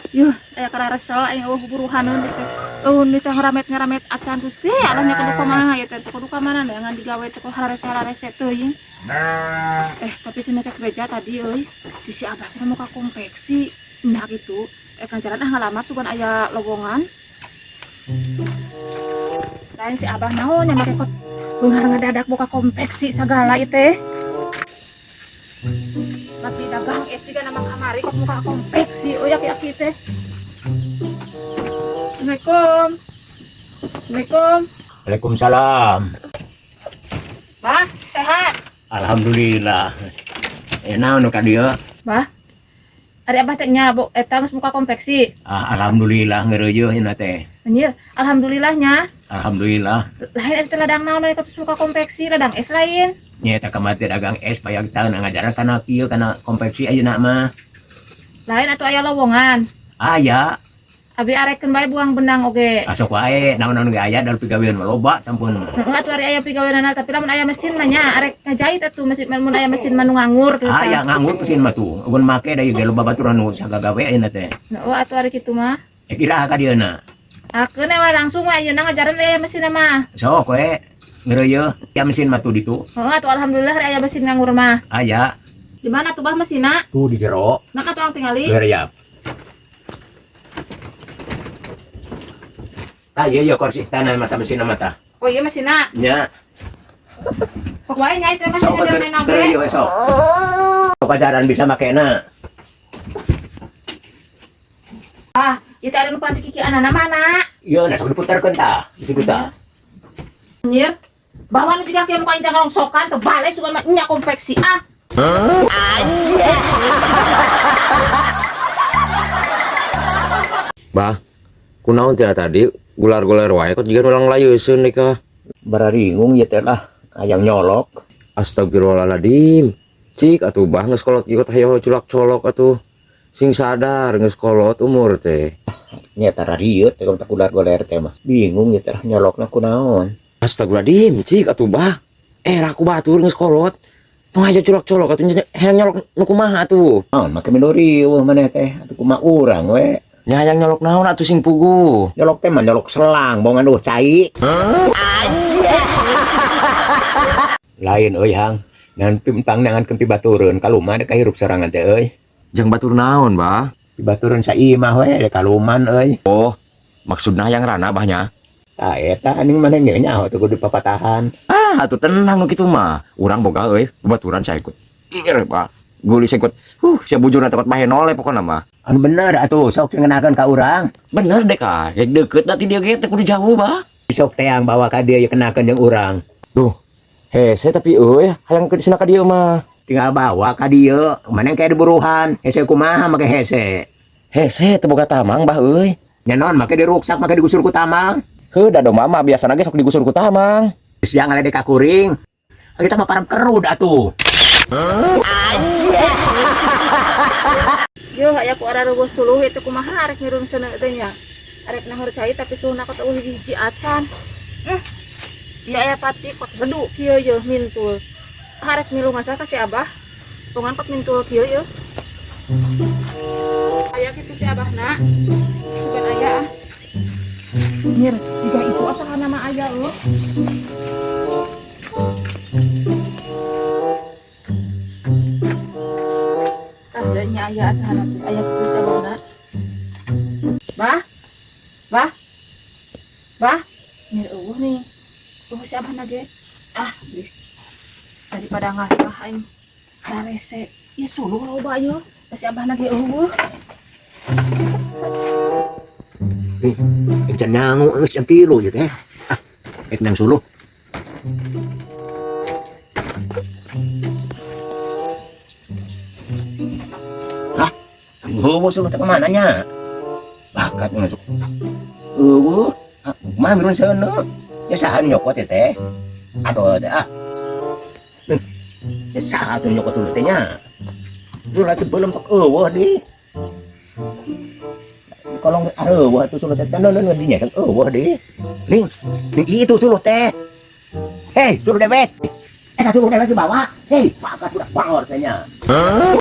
Yuh, aya kararesel aing eueuh buruhaneun teh. Eueuh nu teh ngaramet-ngaramet acan Gusti, Allah nya kudu kumaha ieu teh, kudu ka mana neangan digawe teh ku hararese-hararese teuing. Tapi cenah cek beja tadi euy, di si Abah cenah muka konveksi. Nah gitu. Kancaran ah ngalamar sugan aya lowongan. Lain si Abah naon nya make kot beunghar ngadadak buka konveksi sagala ieu teh. Tapi dagang es juga nama kamari kok muka konveksi euy aki-aki teh. Assalamualaikum. Assalamualaikum. Waalaikumsalam. Bah, sehat? Alhamdulillah. Naon nu ka dieu? Bah. Ari Abah teh nya bu eta geus buka konveksi. Ah, alhamdulillah ngeureuyeun ina teh. Anjir, alhamdulillah nya. Alhamdulillah. Lain eta ladang naon eta terus buka konveksi, ladang es lain. Nya eta kamari dagang es payag taun ngajaran kana kieu kana konveksi ayeuna mah. Lain atuh aya lowongan. Aya. Abi arekeun bae buang benang oge. Asok wae naon-naon ge aya dalam pigawean mah loba sampun. Heeh atuh ari aya pigaweanana tapi lamun aya mesin mah nya arek ngajait atuh mesin mun aya mesin mah nu nganggur kitu. Aya nganggur mesin mah tuh. Eueun make da ieu ge loba baturan nu sagagawe ayeuna teh. Heeh atuh ari kitu mah. Kira ka dieuna. Akeun we langsung we ayeuna ngajaran aya mesin mah. Sok we ngeureuyeun ya mesin mah tuh ditu. Heeh atuh alhamdulillah ari aya mesin nganggur mah. Aya. Di mana tuh bah mesinna? Tuh di jero. Nah atuh ang tingali. Geuriap. Ah iya iya kursi tanah mata mesin mata. Oh iya mesinna. Nya. Sok wae nya teh masih Sok ngajaran ayeuna oge. keur sok. Sok ajaran bisa makena. Ah, ieu teh ada nu panti kiki anana mana? Iya, nah sok diputarkeun tah, di situ tah. Anjir. Bawa nu jiga kieu muka injang rongsokan teu balik sugan mah nya konveksi ah. Bah, kunaon tina tadi gular-gular wae kok jiga ulang layeuseun deui ka. Bararingung ieu teh lah, hayang nyolok. Astagfirullahaladzim. Cik atuh bah geus kolot ieu teh hayo culak-colok atuh. Sing sadar geus kolot umur teh. Nya tara rieut teh tak gular goler teh mah. Bingung ieu teh lah nyolokna kunaon. Astagfirullahaladzim, cik atuh bah. Aku batur geus kolot. Tong hayo culak-colok atuh hayang nyolok nu kumaha atuh. Naon make milu rieuh maneh teh atuh kumaha urang we. Nya hayang nyolok naon atuh sing puguh. Nyolok teh mah nyolok selang bongan duh cai. Lain euy hang. Ngan pimpang nangan keun pibatureun kaluman dek hirup sorangan teh euy. Jeung batur naon bah? Pibatureun saimah we dek kaluman euy. Oh, maksudna hayang rana bah nya? Tah eta aning maneh ge nyaho tuh kudu papatahan. Ah, atuh tenang nu kitu mah. Urang boga euy, baturan saekut. Ieu bah. Guli sekut. Sia bujurna tempat bahe nole pokona mah. Anu bener atuh sok ngenakeun ka urang. Bener deh ka, rek deukeut da ti dieu ge teh kudu jauh bah. Sok teang bawa ka dieu kenakeun jeung urang. Duh, hese tapi euy hayang ke sina ka dieu mah. Tinggal bawa ka dieu, mana kayak diburuhan. Hese kumaha make hese. Hese teu boga tamang bah euy. Nya naon make diruksak make digusur ku tamang. Heuh da domba mah biasana ge sok digusur ku tamang. Geus jangan ledek ka kuring. Kita mah param kerud atuh. Yo aya ku araruguh suluh itu kumaha arek ngirum seuneu teh nya. Arek nahur cai tapi suhuna kok eueuh hiji acan. Ieu aya pati kot bedu kieu yeuh mintul. Arek milu ngasah ka si Abah. Tungan kot mintul kieu yeuh. Aya kitu si Abahna. Sugan aya ah. Nyir, jiga itu asalna mah aya eueuh. Nya aya asahana teh aya kitu si Abahna. Bah? Bah? Bah? Nyir eueuh nih. Eueuh si Abahna ge. Ah, geus. Daripada ngasah aing hararese. Ieu suluh loba ieu. Da si Abahna ge eueuh. Can nyangu geus jam 3 ieu teh. Ah, ek nang suluh. Hah? Eueuh suluh teh kemana nya? Bakat masuk. Eueuh, ah, mah mirun seuneu. Ya saha nu nyokot teh teh? Aduh teh ah. Ya saha tuh nyokot dulu teh nya? Suluh teh belum tok eueuh di. Kalau nggak areueuh atuh suluh teh teu dinya kan eueuh di. Ning, ning itu suluh teh. Hei, suluh dewek. Eta suluh dewek dibawa. Hei, bakat budak bangor teh nya. Hah?